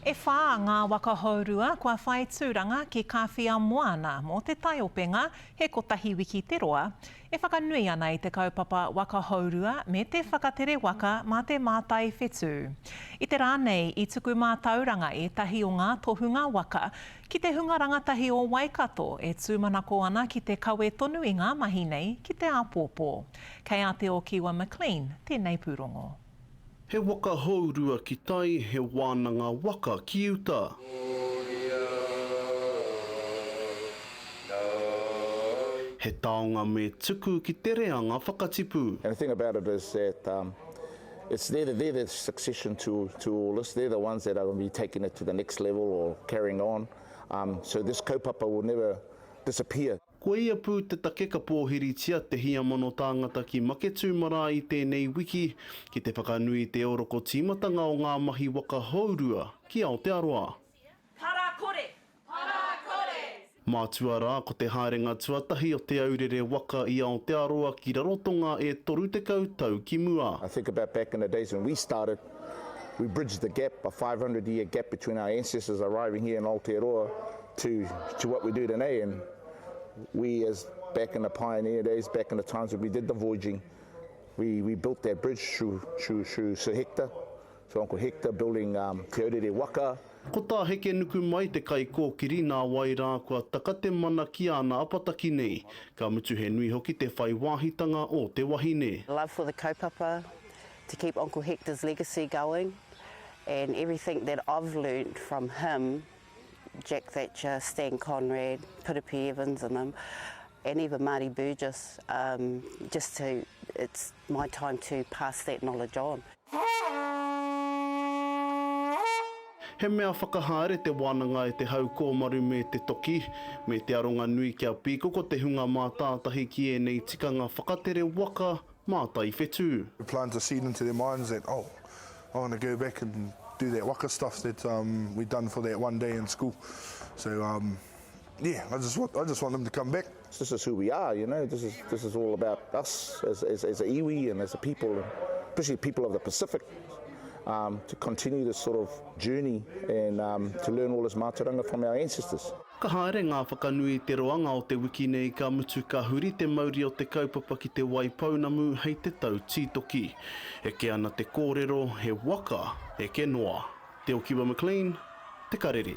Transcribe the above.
E whā ngā waka hourua kua whai tūranga ki Kāwhia Moana mō te taiopenga he kotahi wiki te roa, e whakanui ana i te kaupapa waka hourua me te whakatere waka mā te mātai whetū. I te rā nei i tuku mātauranga ētahi o ngā tohunga waka ki te hunga rangatahi o Waikato e tūmanako ana ki te kawe tonu i ngā mahi nei ki te āpōpō. Kei a Te Okiwa McLean tēnei pūrongo. He waka hourua ki tai, he wānanga waka ki uta. He taonga me tuku ki te reanga whakatipu. And the thing about it is that um, it's they're the, they're the succession to, to all this. They're the ones that are going to be taking it to the next level or carrying on. Um, so this kaupapa will never disappear. Koia pū te take ka pōhiritia te hiamono tāngata ki Maketū marae i tēnei wiki ki te whakanui i te oroko tīmatanga o ngā mahi waka hourua ki Aotearoa. Para kore! Para kore! Mātua rā ko te haerenga tuatahi o Te Aurere waka i Aotearoa ki Rarotonga e 30 tau ki mua. I think about back in the days when we started, we bridged the gap, a 500 year gap between our ancestors arriving here in Aotearoa to, to what we do today and we as back in the pioneer days, back in the times when we did the voyaging, we, we built that bridge through, through, through Sir Hector, through Uncle Hector building um, Te Aurere Waka. Ko tā Hekenukumai te kaikōkiri nā wai rā kua taka te mana ki āna apataki nei, ka mutu he nui hoki te whai wāhitanga o te wahine. Love for the kaupapa, to keep Uncle Hector's legacy going and everything that I've learnt from him Jack Thatcher, Stan Conrad, Piripi Evans and them, and even Marty Burgess, um, just to, it's my time to pass that knowledge on. He mea whakahaere te wānanga e te hau kōmaru me te toki, me te aronga nui kia pīkoko te hunga mātātahi ki ēnei tikanga whakatere waka mātai whetū. We plant a seed into their minds that, oh, I want to go back and do that waka stuff that um, we done for that one day in school. So, um, yeah, I just want, I just want them to come back. This is who we are, you know, this is, this is all about us as, as, as a iwi and as a people, especially people of the Pacific, um, to continue this sort of journey and um, to learn all this mātauranga from our ancestors. Ka haere ngā whakanui i te roanga o te wiki nei ka mutu ka huri te mauri o te kaupapa ki Te Waipounamu hei te tau tītoki. Eke ana te kōrero, he waka, eke noa. Te Okiwa McLean, Te Karere.